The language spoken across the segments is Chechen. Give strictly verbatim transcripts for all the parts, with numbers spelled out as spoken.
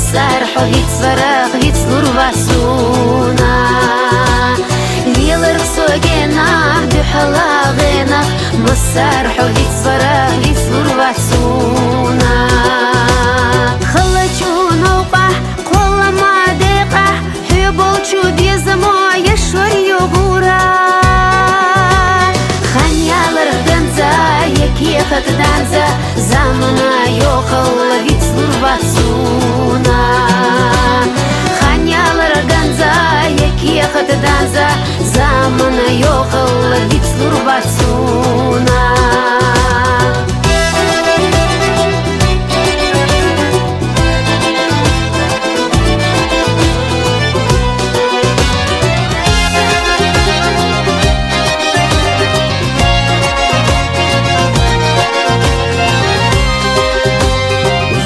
Массар хьо вицварах вицлур вацуна. Леларх согенах, духьалагъенах, массар хьо вицварах вицлур вацуна. Халачу новкъахь, кхола ма декъахь, хьуьбал чу безамо я шор югъура. Ханялар ганза, я кехат данза, замана йохалла вицлур вацуна. Ханялар ганза, я кехат данза, замана йохалла вицлур вацуна.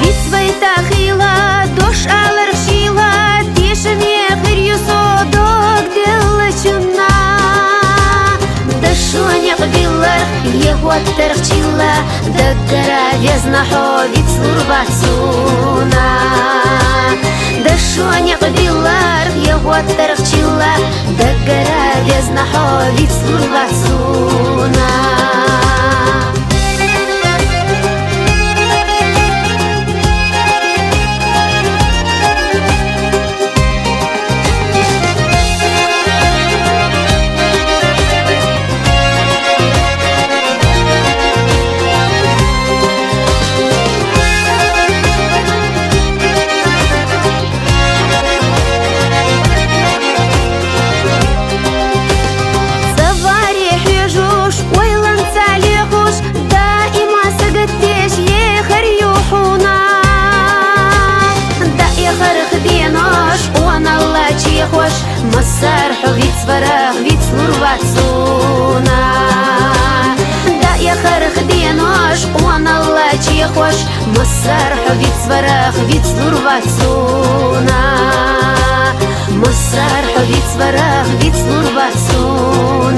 Вицвай тахила, дош аларх шила, тешаме хир ю со дог деллачунна. Дашоне къбиларх, е гьоттарх чила, даггара везна хьо вицлур вацуна. Дашоне къбиларх, е гьоттарх чила, даггара везна хьо вицлур вацуна. Цавари хьежуш, ойланца лехуш, даима сагатдеш ехар ю хьуна. Даихарх денош, онала чехош, массар хьо вицварах вицлур вацуна. Даихарх денош, онала чехош, массар хьо вицварах вицлур вацуна. Массар хьо вицварах вицлур вацуна.